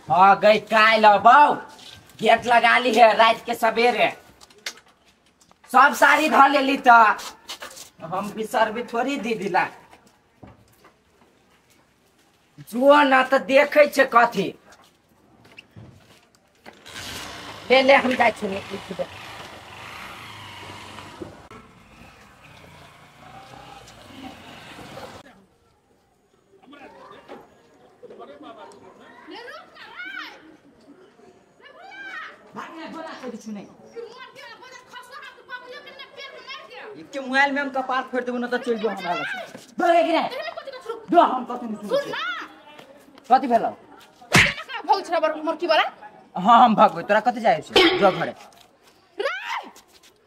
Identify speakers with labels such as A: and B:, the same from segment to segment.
A: हां गई काल अबौ गेट लगा ली है रात के सवेरे सब साड़ी धर लेली त हम बिसरबी थोड़ी दीदी ला जो ना त देखै छै कथी ले ले हम जाइ छी के मोबाइल में हम कपार फोड़ देबो न त चल जो हमरा लग बोले कि नहीं दो हम कथि नहीं सुन
B: ना
A: कथि भेलो
B: भग छरा बर मरकी वाला।
A: हां हम भगबै तोरा कथि जाय छै जो घरे
B: रे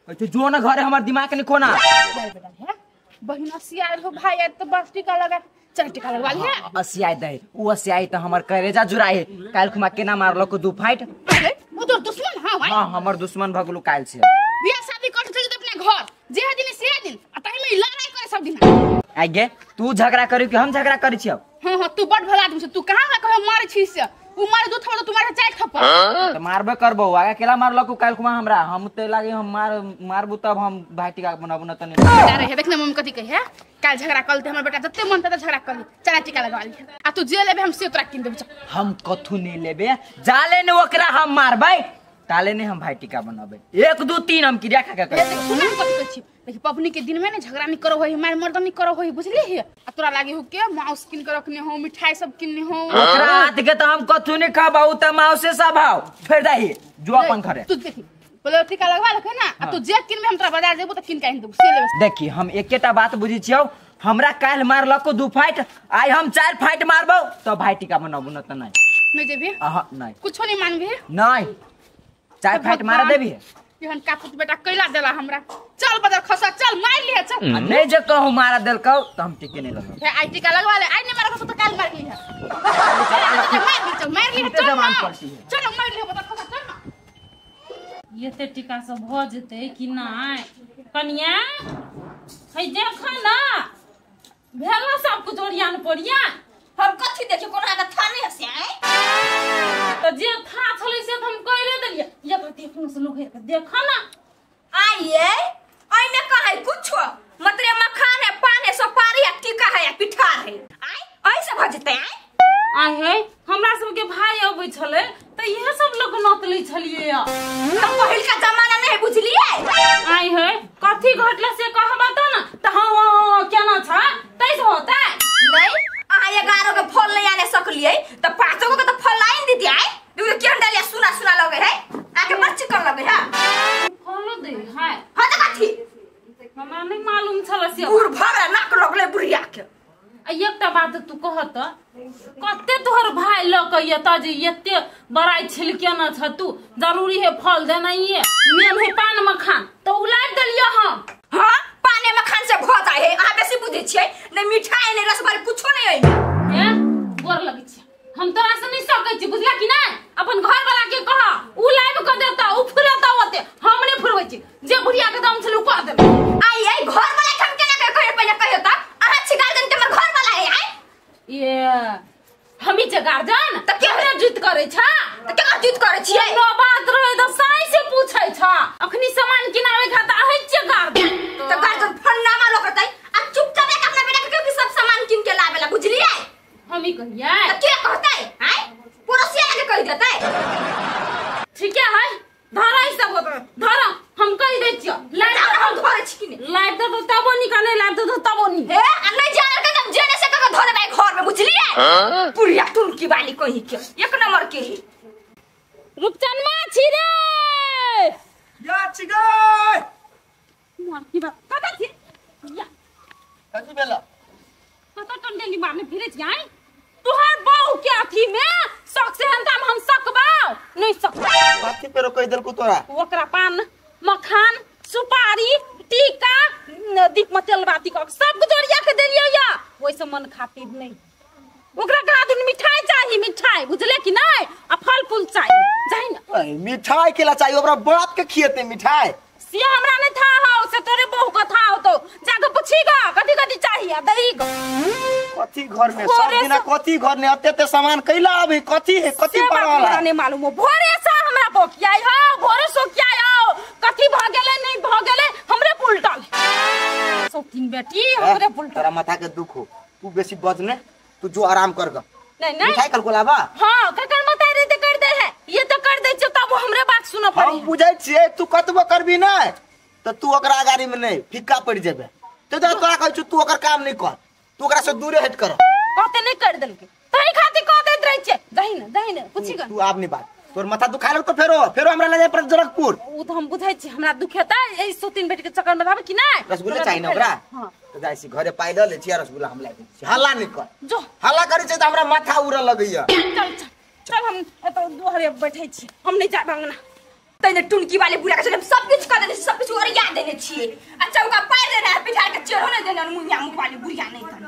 A: कहै छै जो न घरे हमर दिमाग ने कोना
B: बेटा है बहिन असिया हो भाई आ त बस टीका लगा चल टीका लगवा ली है
A: असिया दे उ असिया त हमर करेजा जुराए काल खुमा केना मारलो को दू फाइट।
B: अरे वो तोर दुश्मन। हां भाई
A: हां हमर दुश्मन भगलु काल छै
B: बियाह शादी कर चल जते अपने घर जे दिन से दिन आ ताई में लड़ाई करे सब दिन।
A: आगे तू झगड़ा करी कि हम झगड़ा करी छियो?
B: हां हां तू बड़ भला आदमी छ तू कहां हमरा कहे मारे छी से उ मारे दू थप्पड़ तू मारे चार थप्पड़
A: त मारबे करबो आगे केला मारलक काल खुमा हमरा हम ते लागे हम मार मारबू तब हम भाई टीका बनाबू न तने
B: बेटा रे देख न मम्मी कथि कहे काल झगड़ा करते हमर बेटा जते मन तते झगड़ा कर चला टीका लगवा ली आ तू जे लेबे हम से तोरा किन देबो।
A: हम कथु नहीं लेबे जाले ने ओकरा हम मारबै ताले ने हम भाई टीका बनाबे 1 2 3 हम क्रिया खा के कर।
B: सुन हम कथि कहै छी देखि पबनी के दिन में ने झगड़ा नहीं करो होई मार मर्दन नहीं करो होई बुझली है आ तोरा लागे हो के माउस किन के रखने हो मिठाई सब किनने हो
A: ओकरा हाथ के त हम कथु नहीं खाबौ त माउसे सब हाउ छोड़ दही जो अपन घरे
B: तू देखि बोले टीका लगवा लख ना आ तू जे किनबे हम तोरा बाजार जेबो त किन के आनि देबो से लेबे।
A: देखि हम एकेटा बात बुझी छियौ हमरा काल मारलक 2 फाइट आइ हम 4 फाइट मारबौ त भाई टीका बनाबू न त नहीं
B: नहीं जेबी।
A: अहा नहीं
B: कुछो नहीं मानबी
A: नहीं 4 फाइट मार देबी
B: एहन कापुत बेटा कैला देला हमरा चल बदर खसा चल मार लिहे चल
A: नहीं जे कहू मारा देलकौ त हम टीके नहीं लगौ
B: हे आई टीका लगवा ले आई नहीं मारा खसा त काल मार लिहे चल मार लिहे चल
A: जवान पड़ती है
B: चल मार लिहे बदर खसा चल ना
C: एते टीका सब भ जेतै कि नै कनिया है देख ना भेला सब कुछ ओरियान पोरियान
D: हम कथि देखि कोना के था नहीं हसे आए
C: त जे था छलै से हम कइले देलियै एक देखनो से लोग के देख ना
D: आइए आई में कहे कुछो मतरे मखान है पान है सुपारी है टीका है पिठार है आई ऐसे भ जेतै आइ
C: आइ हे हमरा सब के भाई अबै छलै त इहे सब लोग नत लै छलियै
D: त पहिल का जमाना नहीं बुझलियै
C: आइ हे कथि घटला से कहबा त ना त हां केना छ तैसे होतै
D: नहीं अहाँ 11 के फल नहीं आने सकलियै त 5 गो के त फल लाइन दीदी आइ देखो केहन डालिया सुना सुना लगे है आके बड़ चिकन लगे है
C: फलो दे है
D: हां त कथि
C: हमरा नहीं मालूम छल से
D: बुढ़ भगला नाक लगले बुढ़िया के
C: आ एकटा बात तू कहत कते तोहर भाई ल के एता जे एते बड़ाई छिलके न छ तू जरूरी है फल देनाइए मेन है पान मखान त उलाइब देलियै हम।
D: हां पाने मखान से भ जाय है अहाँ बेसी बुझै छियै नै मिठाई नै रसभरी कुछो नै है
C: हे गोर लगै छै हम तोरा से नहीं सकै छी बुझला कि नै अपन घर वाला के कह उ लाइब क देता उ फुरेता ओते हम नै फुरबै छी जे बुढ़िया के दम छल उ कह देबै।
D: आई आई घर वाला के हम केना के कहे पहिले कहियो त अहाँ छी गार्जियन के हमर घर वाला है आई
C: ये हमी जे गार्जियन
D: त
C: केकरा जुत करै छ
D: त केकरा जुत करै छियै
C: कोनो बात रहै त साई से पूछै छ अखनी सामान किनावे खाता अहै छियै गार्जियन
D: त गार्जियन फन्नामा लोकतै आ चुपचाप एक अपना बेटा के सब सामान किन के लावेला बुझलियै
C: हमी कहियै
D: त के कहतै आइ पड़ोसिया के कहि देतै
C: ठीक है धरा ई सब होतै धरा हम कहि दै छियै लाइट
D: हम धरै छी कि नै
C: लाइट दे तबो नी कने लाइट दे तबो नी
D: हे आ नै जाने के तब जेने से कके धरे भाई घर में बुझलियै बुढ़िया टुनकी वाली कहि के एक नंबर के ही
C: रूपचनमा छी रे
E: या छी गई
C: मार की बात कत छी या
E: कथि भेला
C: कत टंडेली मारने फिरे छी आई तोहर बहू के अथी में शक से हंता हम सकबाव नहीं सकबा
E: कथि पेरो कहि देलकू तोरा
C: ओकरा पान मखान सुपारी टीका दीप में तेल बाती क सब कुछ ओरिया के देलियै या ओइसे मन खातिर नहीं ओकरा कहा दुन मिठाई चाही मिठाई बुझले कि नहीं आ फल फूल चाही जाई ना
E: मिठाई केला चाहिए ओकरा बाप के खियते मिठाई
C: से हमरा नहीं था हो से तोरे बहू का था हो तो जाके पूछी गा कथि कथि चाहिए दही ग
E: कथि घर में सब दिना कथि घर ने अते अते सामान कैला अभी कथि है कथि पड़ल है
C: नहीं मालूम हो भोरे से हमरा बोकियाई हो भोरे सोकियाई हो कथि भ गेलै नहीं भ गेलै हमरे पुलटल सब तीन बेटी हमरे पुलटल।
E: तोरा माथा के दुख हो तू बेसी बजने तू जो आराम कर ग।
C: नहीं नहीं
E: मिठाई कल कोलाबा
C: हां ककर मताई रे ते कर दे है ये तो कर दे छ तब हमरे बात सुन पड़ी।
E: हम बुझै छियै तू कतबो करबी नै त तू ओकरा गाड़ी में नहीं फिक्का पड़ जेबे तो तोरा कहै छु तू ओकर काम नहीं कर तू ओकरा से दूरे हट कर
C: कहते नहीं कर देलके तही खातिर कह देत रहै छै दही न दही न पूछी ग
E: तू आब नहीं बात तोर माथा दुखा लगतो फेरो फेरो हमरा ले जाय पर जनकपुर
C: उ त हम बुझै छी हमरा दुखेता ए 103 बेटी के चक्कर में रहब कि नै
E: रसगुल्ला चाहिए न ओकरा। हां त जाय छी घरे पाइ ल ले छी रसगुल्ला हम लाइ छी हल्ला नहीं कर
C: जो
E: हल्ला करै छै त हमरा माथा उड़ लगैया।
C: चल चल चल हम एत दुआरे बैठै छी हम नहीं जाब अंगना।
D: तने टुनकी वाले बुढ़ा के हम सब कुछ कर देने सब कुछ ओरिया देने छी आ चौका पार देने है पिठार के चेहरो नहीं देने मुंहिया मुख वाली बुढ़िया नहीं तन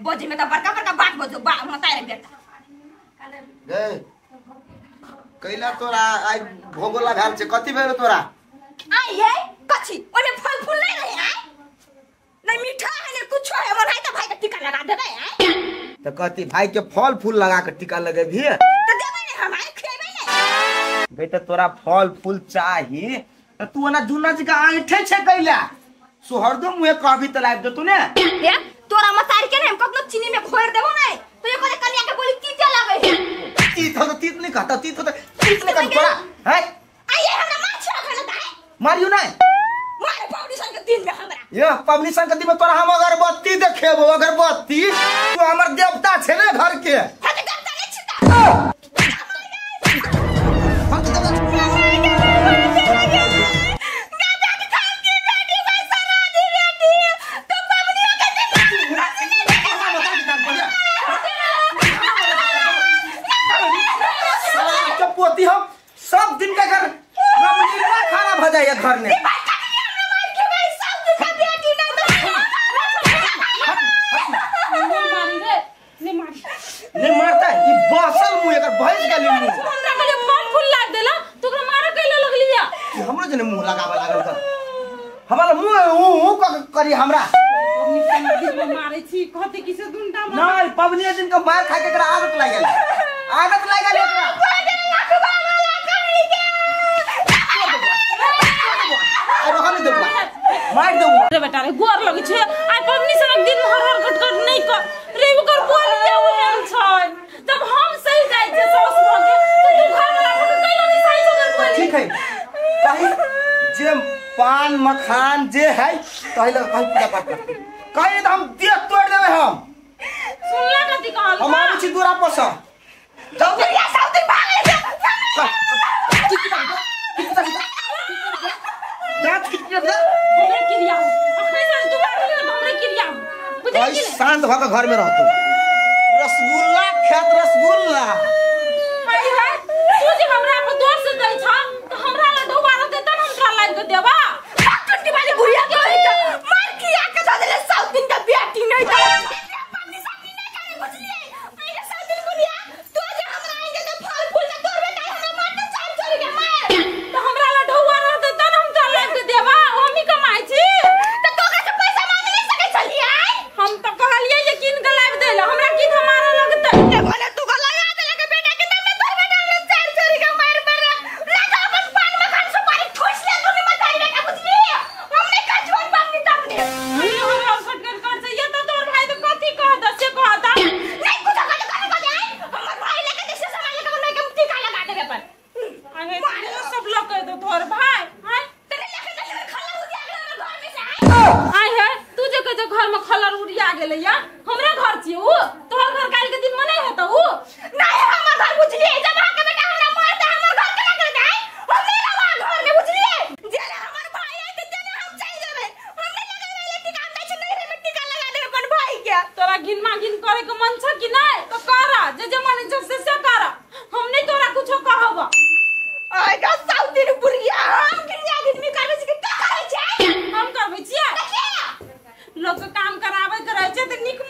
D: बजे में त बड़का बड़का बात बजो बा मताई रे बेटा
E: गे कैला तोरा आई भोगोला भेल छै कथि भेल तोरा
D: आई है कथि ओने फल फूल नहीं रहे आई नहीं मीठा है नहीं कुछ है हमर भाई त भाई के टीका लगा देबै आई
E: त कथि भाई के फल फूल लगा के टीका लगेबी
D: त देबै नहीं हम आई खेबै नहीं
E: बेटा तोरा फल फूल चाही त तू ओना जुन्ना जी का ऐठे छै कैला सोहरदो मुहे कहबी त लाइब देतु ने
D: हे तोरा मतारी के ने हम कतनो चीनी में खोर देबो नहीं तो ये कोने कन्या के बोली तीते लगे है
E: तीत हो त तीत नहीं कहता तीत हो त तीत नहीं कहता तोरा है
D: आई हमरा मार छा खाना दाई
E: मारियो नहीं
D: मार पवनी संग के दिन में हमरा
E: ये पवनी संग के दिन में तोरा हम अगरबत्ती देखेबो अगरबत्ती तू हमर देवता छे ने घर के
D: हम देवता नहीं छिता
E: हम सब दिन का घर रमलीला खाना भजाइए घर ने नहीं मारता ई बसल मुंह एकर भैंस गेली मुंह
C: हमरा के फल फूल लाग देला तो ओकरा मारे कैले लगलिया
E: हमरो जने मुंह लगावे लागल त हमरा मुंह ऊ ऊ करी हमरा
C: मारे छी कहते कि से दुंडा
E: नहीं पवनी दिन के मार खा के एकरा आदत लाग गेल आदत लाग गेल एकरा मार देबो
C: रे बेटा रे गोर लगे छे आ पवनी सनक दिन हर हर घट घट नहीं कर रे ओकर बोलिए ओहन छै जब हम सही जाय छे सास भ के तो तू घर वाला के कैला नहीं सही ओकर बोली
E: ठीक है कहीं जे पान मखान जे है तहि लग कहीं पूजा पाठ कर कहीं त हम देह तोड़ देबे हम
C: सुनला कथि कहल
E: हम आबै छी दूरा पर से
D: जाऊ या साउथ भाग ले
E: दांत कितना दे
C: हमरे किरिया अखनी से तू मार लियो हमरे किरिया
E: भाई शांत भ के घर में रहतू रसगुल्ला खेत रसगुल्ला
C: हाय हाय तू जे हमरा पर दोष दै छ त हमरा ले दोबारा दे त हम तोरा लाइन के देबा
D: टुटकी वाली बुढ़िया के मार किया के दे ले साउथ दिन का बेटी नहीं त पन्नी सन्नी नहीं करे बुझलिए आई साउथ दिन बुढ़िया तू जे हमरा आई के फल फूल के तोर बेटा हमरा मारते चार चोरी के मार
C: त हमरा ले ढौआ रहते त हम तोरा लाइन के देबा हम ही कमाई छी
D: त तोरा से पैसा मांग नहीं सकै छलिए
C: हम त कहलिए जे किन के लाइब देला हमरा किन हमारा लगतै
D: ए भले तू के लगा देला के बेटा के तब तोर बेटा हमरा चार चोरी के मार पर लगा अपन पान मखान सुपारी ठोस ले तू नहीं मतारी बेटा बुझलिए हमने कछुआ पानी तब ने
C: हमरा खटखट कर से ये त तोर भाई त कथि कह द से कह द
D: नहीं कुछ कर कर कर आई हमर भाई लेके देसे सामान लेके नहीं के टीका लगा देबे पर
C: अरे सब लग के दो तोर भाई हां
D: तेरे लेके देसे खल्ला उड़िया गेल हमर घर में से आई
C: आय है तू जे कह घर में खलर उड़िया गेलै या हमरा घर छी उ तोहर घर काल के दिन में नहीं हेतौ उ
D: नहीं हमर घर बुझलिए जब अहाँ के बेटा हमरा मारता हमर घर केना कर जाए हम नहीं रहबा घर में बुझलिए जेले हमर भाई है ते तेने हम चल जेबे हम नहीं लगाबे टीका हम नहीं नहीं रे टीका लगा देबे अपन भाई के
C: तोरा घिन मागिन करे के मन छ कि नहीं तो कर जे जे मन छ से कर हम नहीं तोरा कुछो कहब
D: आय गा साउथ दिन बुढ़िया हम गिनिया गिनमी करबे छी के का करै छै
C: हम करबै छियै लोग के काम कराबै के रहै छै त नीक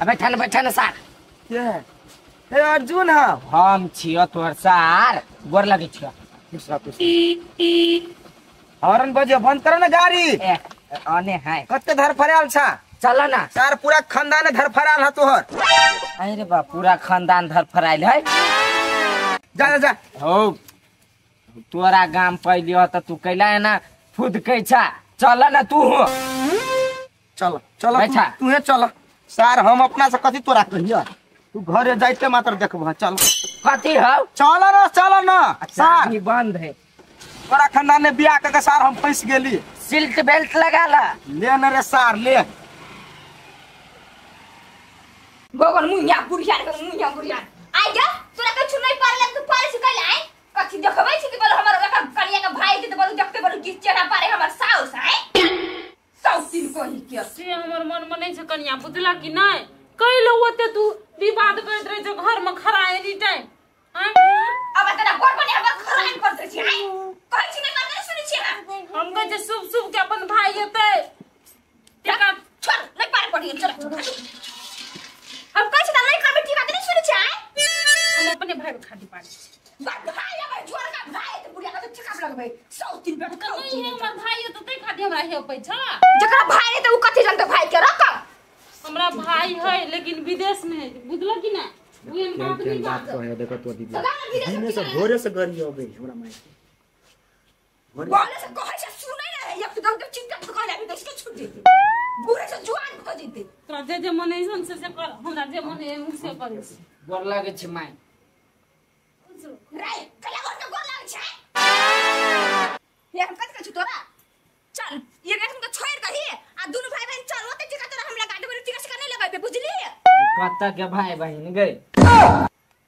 A: बैठा न बैठा न सार।
E: के हे अर्जुन हा
A: हम छियो तोर सार, गोर लगे छियो।
E: हॉर्न बजे बंद करो ना गाड़ी।
A: ए आने है
E: कते धरफरायल छा,
A: चल ना
E: सार पूरा खानदान धरफरायल है तोहर।
A: अरे बा पूरा खानदान धरफरायल है।
E: जा जा जा
A: हो तोरा गाम पहले त तू कैला है ना फुदकै छा, चल ना तू हो
E: चल चल तू हे चल सार, हम अपना से कथी तोरा कहिया, तू घरे जाइते मात्र देखबह। चल
A: कथी हौ
E: चल न चल न सार
A: ई बंद है।
E: तोरा खानदान ने बियाह क के सार हम फंस गेली।
A: सीट बेल्ट लगा ला
E: ले न रे सार ले।
D: गोगन मुंया बुढ़िया रे मुंया बुढ़िया आई जा, तोरा कछु नहीं पारले तू पारे छी कैला आई कथी देखबै छी कि बोल हमर एकर कनिया के भाई के त बोल देखते बोल कि चेहरा पारे हमर साउस आइ साउस दिन कहि के
C: से हमर मन में नहीं छै कनिया, बुझला कि नहीं कैलो ओते तू विवाद करैत रहे छै घर में खड़ा एनी टाइम।
D: अब तोरा गोर बने हमर खराइन कर दै छी आई कहै छी नहीं मारने सुनै छी
C: हम कहै छै शुभ शुभ के अपन भाई एतै
D: टेका छोड़ नहीं पारे पड़ी चल। हम कहै छी त नहीं करबै ठीक नहीं सुनै छी आई
C: हम अपने भाई के खाटी पारे
D: बात भाई अब जोर का भाई त बुढ़िया के ठेका लगबै 100 दिन पे
C: नहीं है हमर भाई त तै खाटी हमरा हे पैसा
D: जकरा भाई रे त उ कथि जानत भाई के रकम।
C: हमरा भाई है लेकिन विदेश में है, बुझल कि ना उ एहन बात नहीं बात
E: कहे। देखो तो दीदी दिने से भोरे से गरी अबे हमरा माई
D: बोले से कहै से सुनै नै एकदम के चिंता त कहला भी के छूट जेते बुढ़े से जुआन भ जेते।
C: तोरा जे जे मन है से से कर, हमरा जे मन है उ से करे।
A: गोर लागे छै माई
D: रे कला गोर के गोर लागे छै ये हम कथि कहै छी तोरा। चल ये एखन के छोड़ दही आ दुनु भाई बहन चल ओते टीका तोरा हम लगा देबै, टीका से नहीं लगाबे बुझली।
A: कत के भाई बहन गई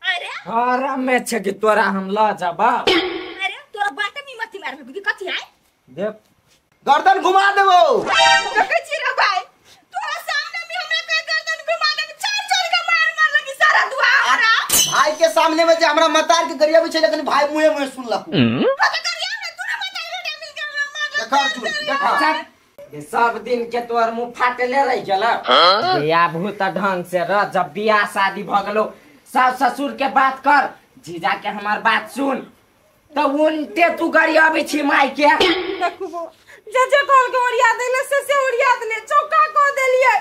D: अरे
A: हराम में छै कि तोरा हम ल जाबा।
D: अरे तोरा बाटे में मत मारबे कि कथि आइ
A: देख
E: गर्दन घुमा देबो।
D: देखै छी रे भाई तोरा सामने में हमरा के गर्दन घुमा देबे, चल चल के मार मार लगी सारा दुआ हमरा
E: भाई के सामने में जे हमरा मतार के गरिया छै लेकिन भाई मुहे मुहे सुनलक।
A: देखा सब दिन के तोर मुंह फाटले रह गेल आबू त ढंग से रह। जब बियाह शादी भ गेलो सास ससुर के बात कर, जीजा के हमार बात सुन त उनते तू गरियाबै छी माई के।
C: देखबो जे जे कहल के ओरिया देले से ओरिया देले चौका क देलिए।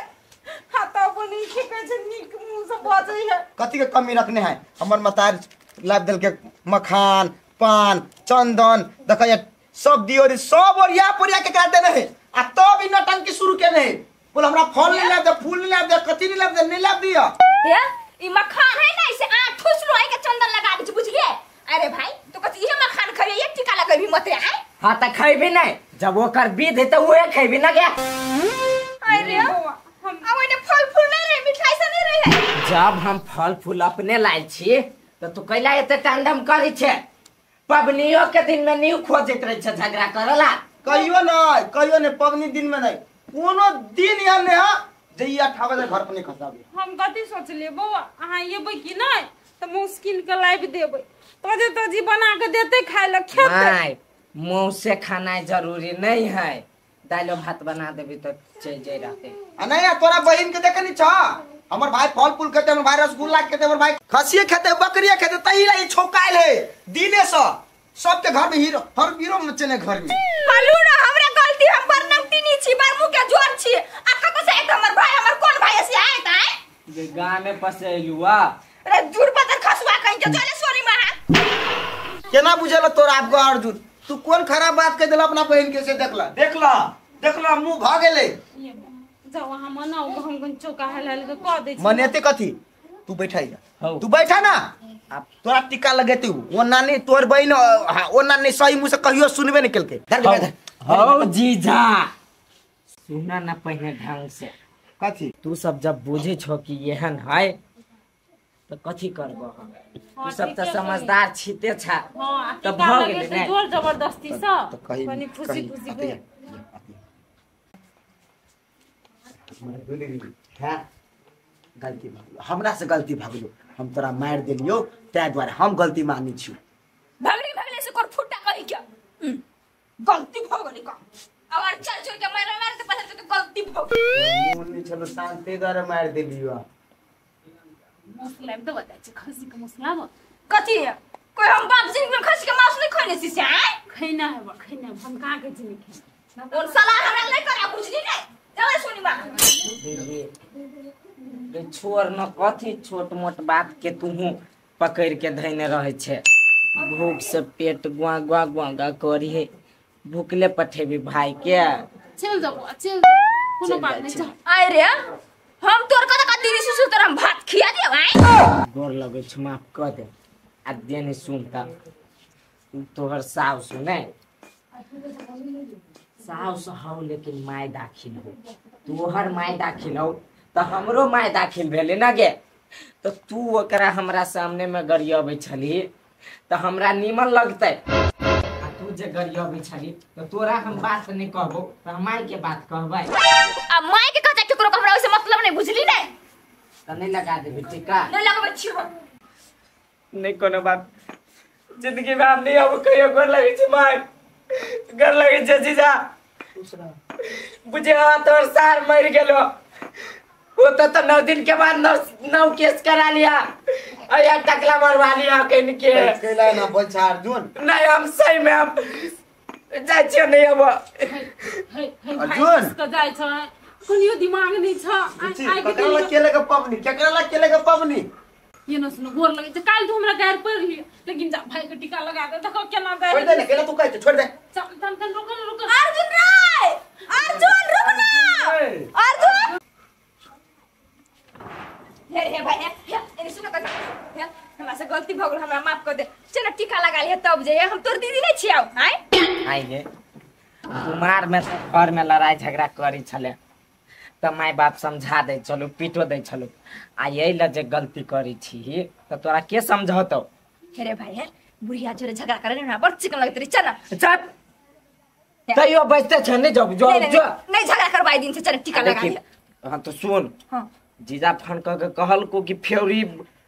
C: हां त अपन ई की कहै छै नीक मुंह से बजै है।
E: कथी के कमी रखने है हमर मतार लाभ देल के मखान पान चंदन देखै सब दियोरी सब ओरिया पोरिया के काट देने है आ तब ई नटंकी शुरू केने है। बोल हमरा फल नहीं लाब दे फूल नहीं लाब दे कथी नहीं लाब दे नहीं लाब दिया।
D: हे ई मखान है ना इसे आ ठुस लो के चंदन लगा दे बुझलिए। अरे भाई तो कथी ये मखान खइबे एक टीका लगेबी मत आय।
A: हां त खइबी नहीं जब ओकर विध है त उहे खइबी ना गया।
D: अरे हम आ ओने फल फूल नहीं रहे मिठाई से नहीं रहे।
A: जब हम फल फूल अपने लाइ छी त तू कैला एते टांडम करै छे। पबनियो के दिन में न्यू खोजैत रहे छे झगड़ा करला।
E: कहियो नहीं कहियो नहीं पबनी दिन में नहीं कोनो दिन यहाँ नहीं है जे ई 8 बजे घर पर नहीं खसाबी।
C: हम कथी सोचलिए बौआ अहाँ एबै कि नहीं त मौस कीन के लाबि देबै तजे तजी बना के देते खाय ल खेते।
A: नहीं मुंह से खाना जरूरी नहीं है, दालो भात बना देबी त चल जाय रहते।
E: आ नहीं तोरा बहिन के देखनी छ हमर भाई फल फूल खेते हमर भाई रसगुल्ला खेते हमर भाई खसिए खेते बकरिए खेते तही ला ई छौकायल है दिने से सबके घर में हीरो हर हीरो मचने घर में।
D: हलू ना हमरा गलती हम पर नमतीनी छी पर मुंह के जोर छी आ कत से आयत हमर भाई हमर कोन भाई से आयत आय
A: जे गांव में पसेलुआ।
D: अरे जुड़ पतर खसुआ कहीं के चले सोरी मां
E: केना बुझल तोरा आपको अर्जुन तू कोन खराब बात कह देला अपना बहन के से। देखला देखला देखला मुंह भ गेले।
C: जाओ अहाँ मनाउ हम कन चौका हल हल के क दै छी।
E: मनेते कथी तू बैठा जा तू बैठा ना अब तोरा टीका लगेते वो नानी तोर बहन वो नानी सही मुंह से कहियो सुनबे नहीं केलके। धर
A: हो जीजा सुना ना पहले ढंग से
E: कथी
A: तू सब जब बुझे छो कि एहन है तो कथी करबो हम। तू सब त समझदार छिते छा
C: त भ गेलै ने जोर जबरदस्ती से कनी खुशी खुशी के
E: हां गलती भगलो हमरा से गलती भगलो हम तोरा मार देलियो तै द्वारे हम गलती मानी छी।
D: भगले भगले से कोर फुटा कहि के गलती भ गेलै का अब चल चल के मार मार त पता चल गलती भ
E: मोन नहीं चलो शांति द्वारे मार देलियो।
C: मांस लाइब दबा जाइ छै खसी के मांस लाब
D: कथी कोई हम बाप जिंदगी में खसी के मांस नहीं खैने छी से आय
C: खैना है खैना हम कहां के छी नहीं
D: कोन सलाह हमरा नहीं करा बुझली नहीं चल सोनी बा
A: दीदी रे छोड़ न कथी छोट मोट बात के तूहू पकड़ के धैने रहे छे भूख से पेट गुआ गुआ गुआ गा करी है भूखले पठेबी भाई के
B: चल जाओ चल कोनो बात नहीं चल
D: आय रे हम तोर कत का दीदी सुसु तोर हम भात खिया दियो आय
A: गोर लगै छ माफ कर दे आ देने सुनता तोहर सास सुने सास हौ लेकिन my दाखिल हो तोहर my दाखिल हो त हमरो my दाखिल भेले ना गे तो तू ओकरा हमरा सामने में गरियबै छली त हमरा नीमन लगतै आ तू जे गरियबै छली त तोरा हम बात नहीं कहबो त my के बात कहबै
D: आ my के कहता केकरो हमरा ओइसे मतलब नहीं बुझली ने
A: त नहीं लगा देबी टीका
D: नहीं लगबै छी हम
A: नहीं कोनो बात जिंदगी में हम नहीं अब कहियो गोर लगै छै my गोर लगै छै जीजा बुझे तोर सार मर गेलो वो तो 9 दिन के बाद 9 केस करा लिया और यार टकला मरवा लिया कहीं के
E: कैला ना बोल अर्जुन
A: नहीं हम सही में हम जाइ छियै नहीं अब
E: अर्जुन
C: के जाइ छ कोनियो दिमाग नहीं छ
E: आइ के केकरा के लगे पबनी केकरा के लगे पबनी
C: ये न सुनो गोर लगे छै काल तू हमरा गायर पर रही लेकिन जा भाई के टीका लगा दे देखो केना गायर
E: छोड़ दे ना केला तू कहै छै छोड़ दे
C: चल चल चल रुक रुक
D: अर्जुन रे अर्जुन रुक ना अर्जुन हे हे भाई हे एने सुन कथा हे हमरा से गलती भ गेल हमरा माफ कर दे चल टीका लगा लिहे तब जे हम तोर दीदी नहीं छियौ आय
A: आइ गे कुमार में घर में लड़ाई झगड़ा करी छले त my बाप समझा दे चलू पीटो दे चलू आ यही ल जे गलती करी छी त तोरा के समझौतौ
D: हे रे भाई हे बुढ़िया जोरे झगड़ा करे ना बड़ चिकन लगत रे चल
A: चल तैयो बचते छ नहीं जो जो
D: नहीं, नहीं झगड़ा करवाई दिन से चल टीका लगा लिहे
A: हां तो सुन
D: हां
A: जीजा फोन कर के कहल को कि फेवरी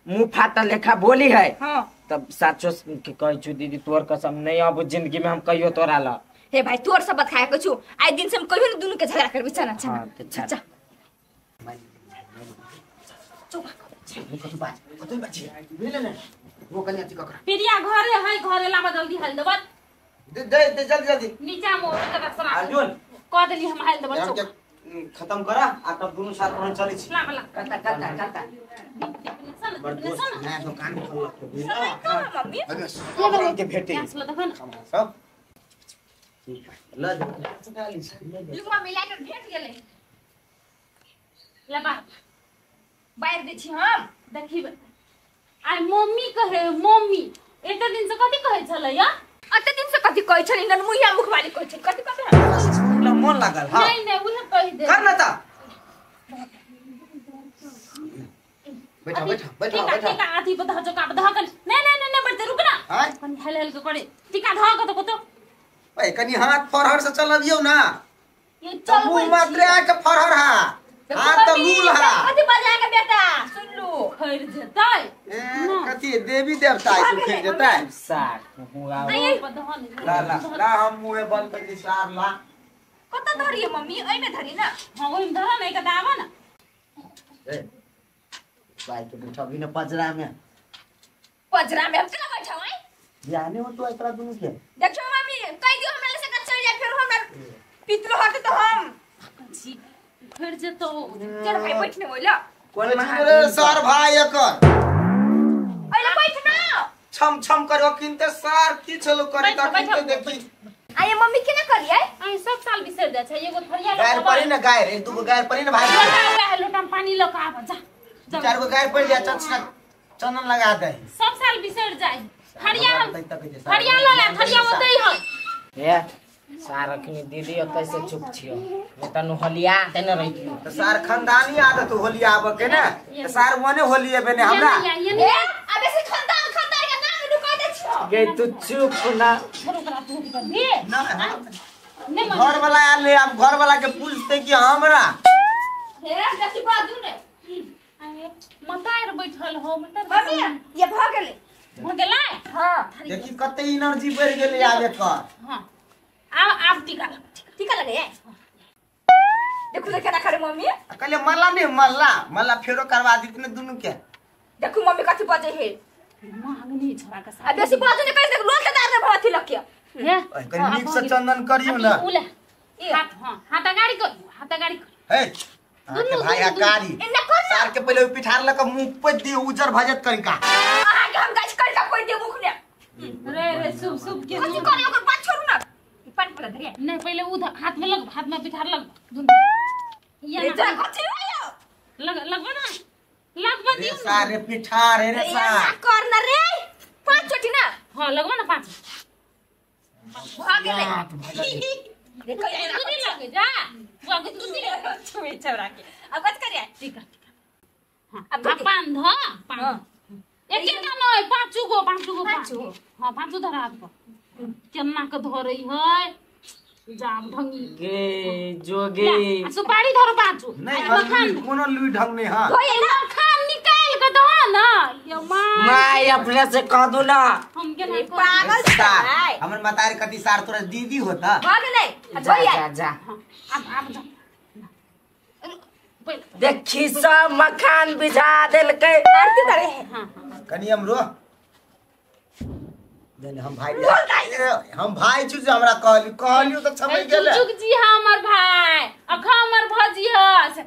A: मुंह फाटल लेखा बोली है
D: हां
A: तब साचो के कहै छु दीदी तोर कसम नहीं अब जिंदगी में हम कहियो तोरा ल
D: हे भाई तोर सब खाए के छु आइ दिन से हम कहियो न दुनु के झगड़ा करबी चल चल
A: हां त चल
E: कथि बात कथि बात छी बुझले ने वो कनी अथि ककरा
C: पिरिया घरे है घरे लामा जल्दी हाल देबा
E: दे दे जल्दी जल्दी
C: नीचा मोड़ के रखना
E: अर्जुन
C: कह देली हम हाल देबा
E: हम के खत्म करा आ तब दुनु साथ में चलै छी
C: ला ला
A: कता कता कता
E: बड़ दोस्त नया दुकान खोललक
D: मम्मी
E: सब के भेटे सब ल
D: लुक मम्मी लाइटर भेट गेलै
C: ले बा
D: बाहर दै छी हम
C: देखी आइ मम्मी कहे मम्मी एते दिन से कथि कहै छलै या
D: एते दिन से कथि कहै छलै नन मुहिया मुखवाली कहै छलै कथि कहै
E: मन लागल हां
C: नहीं नहीं उहे कहि दे
E: कर न त बैठा बैठा बैठा बैठा
C: टीका आथी बधा चोका बधा कर नहीं नहीं नहीं बैठ रुक ना कनी हेल हेल के करे टीका धा के तो कतो
E: ओए कनी हाथ फरहर से चलबियौ ना
C: ये चल
E: मुंह मात्र आ के फरहर हा हाथ त लूल हा
D: कथि बजा के बेटा सुन लू
C: खैर जेतै
E: ए कथि देवी देवता है खैर जेतै
A: सार हुआ
E: ला ला ला हम मुंह बंद कर दी सार ला
D: कत धरिए मम्मी ओइ में धरी ना
C: हां ओइ में धरा नहीं कत आवा ना
E: ए भाई के बैठबी न पजरा में
D: पजरा में हम केना बैठब आई
E: जाने हो तो एकरा दुनु के
D: देखियो मम्मी कह दियो हमरा से कत चल जाए फिर हमरा पितलो हट तो हम
C: छी फिर जेतो
D: चल भाई बैठने बोला
E: कोन सर भाई एकर
D: अइले बैठ ना
E: छम छम करो किनते सर की छलो करे त किनते देखी
D: आये मम्मी केना करियै
C: आई सब साल बिसर जाइ छै एगो थरिया
E: गायर पड़ी ना गायर एक दूगो गायर पड़ी ना भाई
C: लोटा है लोटा में पानी ल के आब जा
E: चार गो गायर पड़ जा चंदन चंदन लगा दे
C: सब साल बिसर जाइ थरिया थरिया ल ला थरिया ओतै है
A: ए सार अखनी दीदी ओतै से चुप छियो नहीं त होलिया ते न रही
E: त सार खानदानी आदत होलिया आब के ना त सार मने होलिया बेने हमरा
D: ए अबे से खानदान खानदान के नाम नुका दे छियो
A: गे तू चुप ना
C: ओकरा तू कर दे
E: ना घर वाला आले अब घर वाला के पूछते कि हमरा
D: हे देखी बाजू ने
C: मतार बैठल हो मतार
D: मम्मी ये भ गेलै
C: भ गेलै
D: हां
E: देखी कते एनर्जी बढ़ गेलै आबे कर
C: हां आब आब टीका लग
D: टीका लगे देखू तो केना करे मम्मी
E: कहले मल्ला नहीं मल्ला मल्ला फेरो करवा दी ने दुनु के
D: देखू मम्मी कथि बजे हे
C: मांगनी छोरा के
D: आ बेसी बाजू ने कहि देख लोल के दार ने भथि लके
C: हे
E: कनी नीक से चंदन करियो ना
C: उले हाथ हां हाथ गाड़ी कर हाथ गाड़ी कर
E: हे अहाँके भाई हकारी सार के पहिले पिठार लक मुंह पे दे उजर भजत करी का
D: अहाँ के हम गाछ कर का कोई दे मुख ने
C: रे रे सुब सुब के
D: कथि करे ओकर बात छोड़ू ना पानी पड़ा धरिया
C: नहीं पहिले उधर हाथ में लग हाथ में पिठार लग दुनु
D: ये ना कथि होयो
C: लग लगबा ना लगबा
E: रे सार रे पिठार रे सार
D: कर ना रे पांच चोटी ना
C: हां लगबा ना पांच
D: भ गेलै देखो ये
C: गुदी लगे जा बुआ गुदी
D: छुए छौरा के अब कथि करिया
C: ठीक है हां अब पान ध पान एक एक ना पांचू गो पांचू गो
D: पांचू
C: हां पांचू धरा हाथ पर केना के धरै है जाम ढंगी
A: गे जोगे
C: सुपारी धरो पांचू
E: नहीं कोनो लुई ढंग नहीं हां
C: होय ना खान निकाल के दो ना ये मां
A: my अपने से कह दू ना
C: हम के नहीं
D: पागल
E: सार हमर मतार कति सार तोरा दीदी होता
D: भ गेलै
A: जा जा जा
C: अब अब जा
A: देखी सब मखान बिझा देलकै
D: आरती करे है
C: हां
E: कनी हमरो देने हम भाई छु जे हमरा कहली कहलियो त छमै गेलै
C: जुग जी हमर भाई अखा हमर भजी है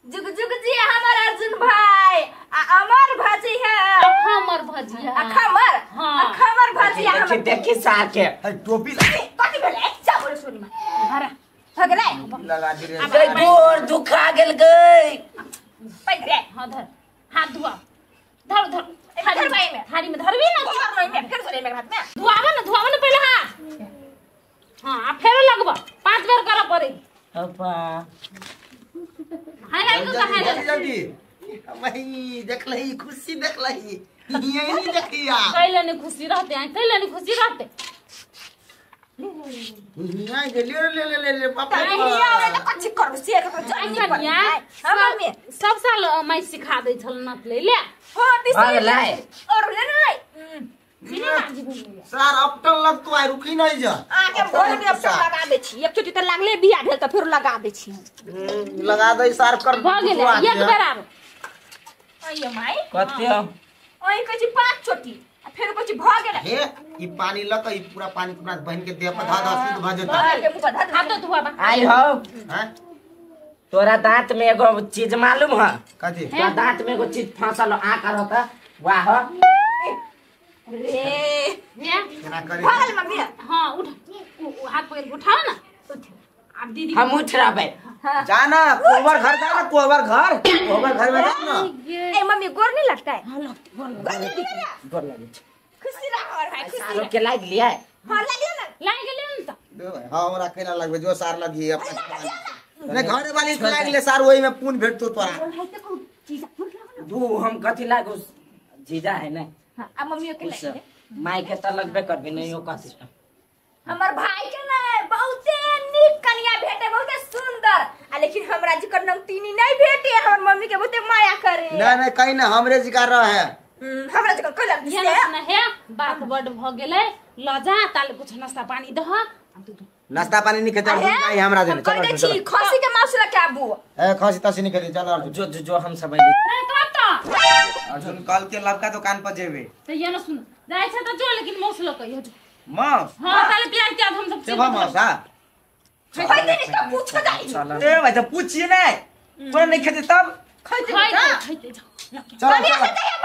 D: जुग जुग जी हमर अर्जुन भाई आ अमर भजी है
C: अखा हमर भजी है
D: अखा हमर अखा हमर भजी है
A: देखी देखी सार के
E: है टोपी
D: कथि भेलै अच्छा बोले सोनी मा
C: हरा
D: भ गेलै
E: लगा दे रे
A: गई गोर दुखा गेल गई
D: पैर रे
C: हां धर हाथ धुआ धर धर
D: थाली में
C: थाली में धरबी ना
D: धर नहीं में फिर सोने में हाथ में
C: धुआवा ना धुआवा ना पहले हाथ हां आ फेर लगबा पांच बार करऽ पड़े
A: पापा
C: हाय हाय को कहां
E: जल्दी वही देख लही खुशी देख लही यही नहीं देखिया
C: कैले ने खुशी रहते हैं कैले ने खुशी रहते
E: नहीं ले ले ले ले ले पापा
D: नहीं आवे त कछि करु से के जानी पर हां मम्मी
C: सब साल my सिखा दै छल नत ले ले
D: हां बिसरी
A: ले
D: और ले ले
E: सर अपटन लग तो आई रुकी नहीं जा
D: आ के भोर में अपटन लगा दे छी एक चोटी त लागले बिया भेल त फेर लगा दे छी
E: लगा दे सर कर
C: भ गेलै एक बेर आब
D: आइयो my
A: कते
D: ओइ कहै छी पांच चोटी आ फेर कहै छी भ गेलै
E: हे ई पानी ल के ई पूरा पानी पूरा बहन के देह पर धा धा शुद्ध भ जेता
D: के मुंह पर धा
C: हाथ धुआबा
A: आई हो
E: हां
A: तोरा दांत में एगो चीज मालूम है
E: कथि
A: तोरा दांत में एगो चीज फंसल आ कर होता वाह
D: रे
C: हे
E: केना करे
D: भ गेल मम्मी
C: हां उठ हाथ पकड़ के उठाओ ना अब दीदी
A: हम उठ रहबे
E: जाना कोहबर घर जाना कोहबर घर कोहबर घर में जाना
D: ए मम्मी गोर नहीं लगता है
A: हां लगते गोर लगे
D: खुशी रहो और भाई खुशी
A: सारो के लाग लिया
D: हां लाग लिया ना
C: लाग गेलै न त
E: हां हमरा केना लगबे जो सार लगी अपना नहीं घरे वाली के लाग ले सार ओही में पून भेटतो तोरा
A: दू हम कथि लागो जीजा है ना
D: हां अब मम्मी के लाग
A: माई के त लगबे करबे नहीं ओ कथि
D: हमर भाई के ना बहुते नीक कन्या भेटे बहुते सुंदर आ लेकिन हमरा जी कर नमतीनी नहीं भेटे हमर मम्मी के बहुते माया करे
E: नहीं नहीं कहीं ना हमरे जी कर रहा है
D: हमरा जी कर कहलक
C: ये ना हे बात बड भ गेलै ल जा ताले कुछ नाश्ता पानी दह
E: नाश्ता पानी नहीं खेते अर्जुन भाई हमरा देने
D: चल कह छी खसी के मांस ल के आबू
E: ए खसी तसी नहीं खेते चल अर्जुन
A: जो जो हम सब
C: रे तो त
F: अर्जुन कल के लवका दुकान पर जेबे
C: त ये ना सुन जाय छ त जो लेकिन मौस ल कहियो जो
F: मांस
C: हां ताले प्याज त्याज हम सब
F: सेवा मांस हां
D: खैते नहीं त पूछ जाई
F: ए भाई त पूछिए नहीं तोरा नहीं खेते तब
D: खैते
C: खैते जाओ
E: चल चल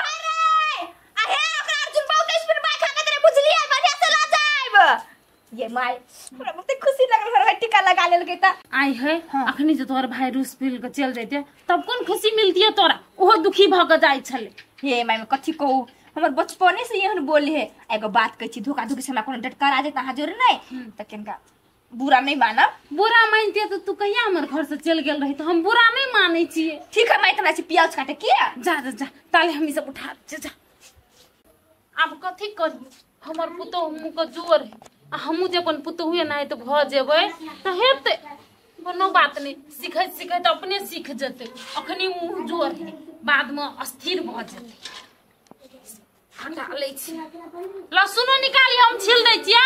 D: भाई रे आ हे ओकरा अर्जुन बहुत स्पीड बाइक खा के तेरे बुझलिए बढ़िया से ल जाइब ये माय हमरा बहुत खुशी लगल हर टीका लगा लेलकै त
C: आई है अखनी जे तोहर भाई रूस पील के चल जैते तब कोन खुशी मिलती है तोरा ओहो दुखी भ के जाय छले
D: हे my कथि कहू हमर बचपने से एहन बोले है एगो बात कहै छी धोखा धोखी से हमरा कोनो डटकार आ जाए त अहाँ जोरे नहीं त केनका बुरा नहीं मानब
C: बुरा मानते तो तू कहिया हमर घर से चल गेल रही तो हम बुरा नहीं मानै छियै
D: ठीक है माय तना छी प्याज काटे किया
C: जा जा जा ताले हम ई सब उठा जा आब कथि करी हमर पुतोह मुँह के जोर है आ हमहूँ जे अपन पुतोहुए नहि तऽ भऽ जेबै तऽ हेतै कोनो बात नहीं सिखैत सिखैत अपने सीख जेतै अखनी मुँह जोर है बादमे अस्थिर भऽ जेतै हटा लै छी लहसुनो निकाली हम छील दै छियै।